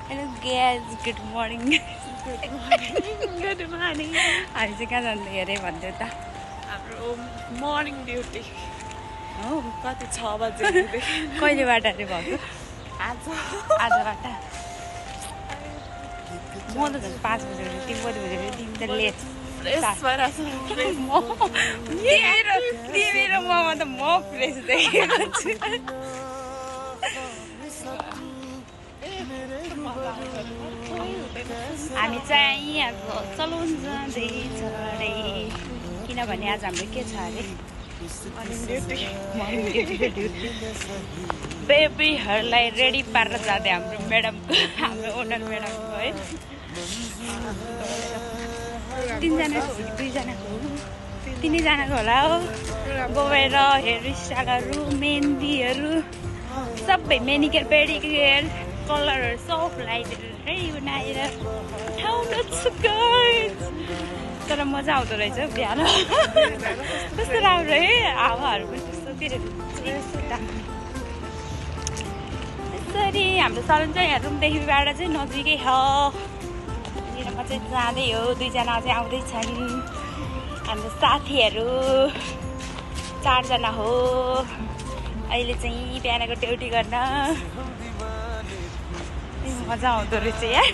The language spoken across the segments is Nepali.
Hello guys, good morning. Good morning. हामी चाहिँ कहाँ जाँदै अरे भन्दै त हाम्रो मर्निङ ड्युटी हो कति 6 बजे कहिलेबाट अरे भएको आजबाट म त झन् 5 बजे तिमी कति बजे तिमी त लेट तिमी र ममा त म फ्रेस देखेको छु हामी चाहिँ अब चलाउन जाँदैछ अरे किनभने आज हाम्रो के छ अरे बेबीहरूलाई रेडी पारेर जाँदै हाम्रो म्याडमको हाम्रो ओनर म्याडमको है तिनजनाको हो कि दुईजनाको हो तिनैजनाको होला हो गएर हेयर स्टाइलहरू मेहन्दीहरू सबै मेनिकेयर पेडिकेयर कलरहरू सब लाइटहरू बनाएर उठाउनु छु गाइस तर मजा आउँदो रहेछ बिहान कस्तो राम्रो है हावाहरू पनि त्यस्तो के यसरी हाम्रो सलन चाहिँ यहाँ रुमदेखिबाट चाहिँ नजिकै हो मेरोमा चाहिँ जाँदै हो दुईजना चाहिँ आउँदैछन् हाम्रो साथीहरू 4 जना हो अहिले चाहिँ बिहानको ड्युटी गर्न मजा आउँदो रहेछ यार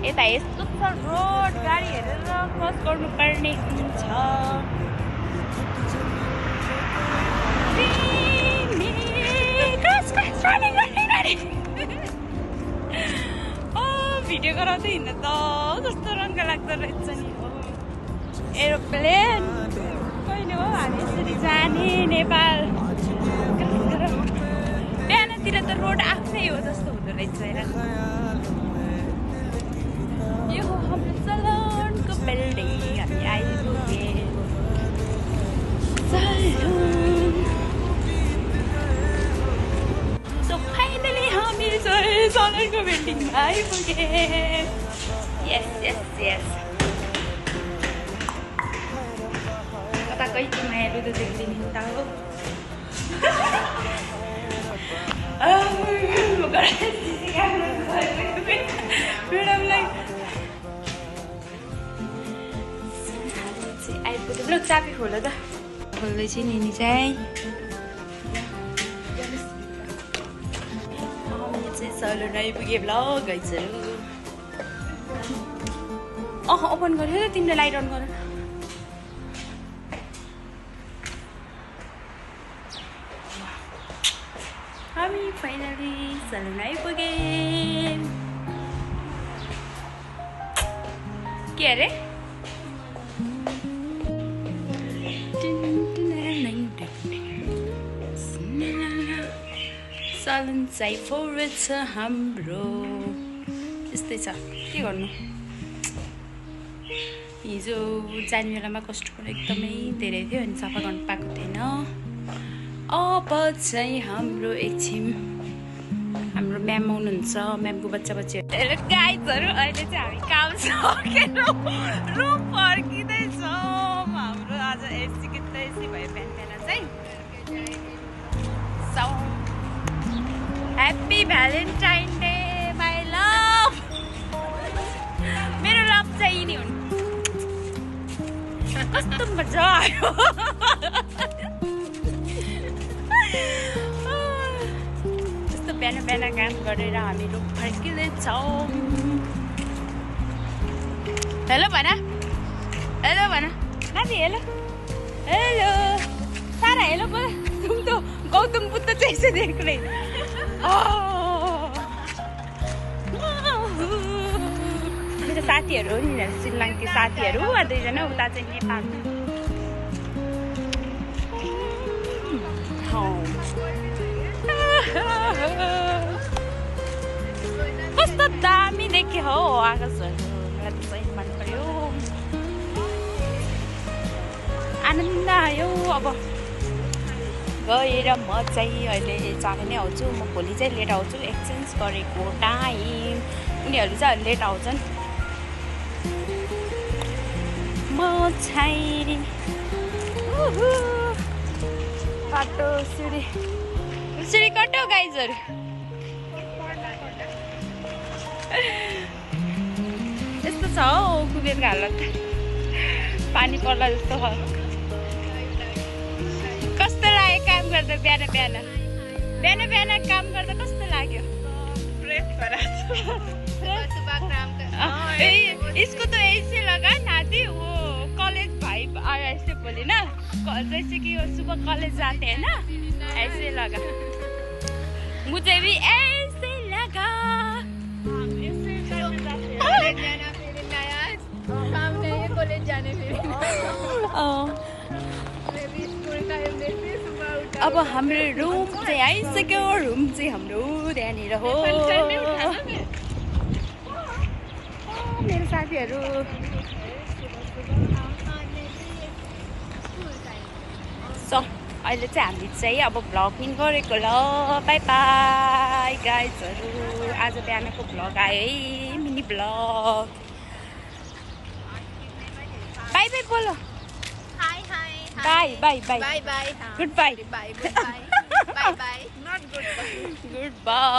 यता यस्तो छ रोड गाडी हेरेर क्रस गर्नुपर्ने हुन्छ भिडियो गराउँदै हिँड्नु त कस्तो रङ्ग लाग्दो रहेछ नि हो एरोप्लेन कहिले हो हामी यसरी जाने नेपाल बिहानतिर त रोड आफ्नै हो जस्तो हुँदो रहेछ हेर यो हो हाम्रो सलनको बिल्डिङ हामी आइपुगे फाइनली हामी चाहिँ सलनको बिल्डिङमा आइपुगे यस यस यस कता कहिले मायालु त देख्दिनु त हो म्याडमलाई आइपुग्यो ल चाबी खोल त खोल्दैछ नि चाहिँ सलन आइपुग्यो ल गाइजहरू ओपन गर्यो त तिमीले लाइट अन गर हामी फाइनली सलन आइपुगे के अरे सलन चाहिँ फेभरेट छ हाम्रो यस्तै छ के गर्नु हिजो जाने बेलामा कस्टमर एकदमै धेरै थियो अनि सफा गर्नु पाएको थिएन अब चाहिँ हाम्रो एकछिन हाम्रो म्याम आउनुहुन्छ म्यामको बच्चा बच्ची गाइजहरू अहिले चाहिँ हामी काम सकेर रुम फर्किँदैछौँ हाम्रो आज एसी भयो बिहान चाहिँ Happy Valentine Day, my love. मेरो लभ चाहिँ नि हुन् कस्तो मजा आयो यस्तो बिहान काम गरेर हामी रुम फर्किँदैछौँ हेलो भन नानी हेलो हेलो सारा हेलो बोल तुम तो गौतम बुद्ध जैसे देख रहे मेरो साथीहरू हो नि श्रीलङ्की साथीहरू दुईजना उता चाहिँ नेपाल कस्तो दामी देख्यो हो आकाशहरू मलाई त सही मन पर्यो आनन्द आयो अब गएर म चाहिँ अहिले चाँडै नै आउँछु म भोलि चाहिँ लेट आउँछु एक्सचेन्ज गरेको टाइम उनीहरू चाहिँ लेट आउँछन् म चाहिँ बाटो सिँढी कटो गाइजहरू यस्तो छ हौ कुबेरको हालत पानी पर्ला जस्तो छ कस्तो लाग्यो काम गर्दा बिहान काम गर्दा कस्तो लाग्यो इसको तो ऐसे लगा नाती वो कॉलेज भाई आया ऐसे बोली ना जैसे कि वो सुबह कॉलेज जाते हैं ना ऐसे लगा मुझे भी ऐसे लगा कॉलेज जाने अब हाम्रो रुम चाहिँ आइसक्यो रुम चाहिँ हाम्रो त्यहाँनिर हो मेरो साथीहरू अहिले चाहिँ हामी चाहिँ अब भ्लगिङ गरेको ल बाई बाई गाइजहरू आज बिहानको भ्लग आयो है मिनी भ्लग बाई बाई बोलो by good by Bye. Not good. Good by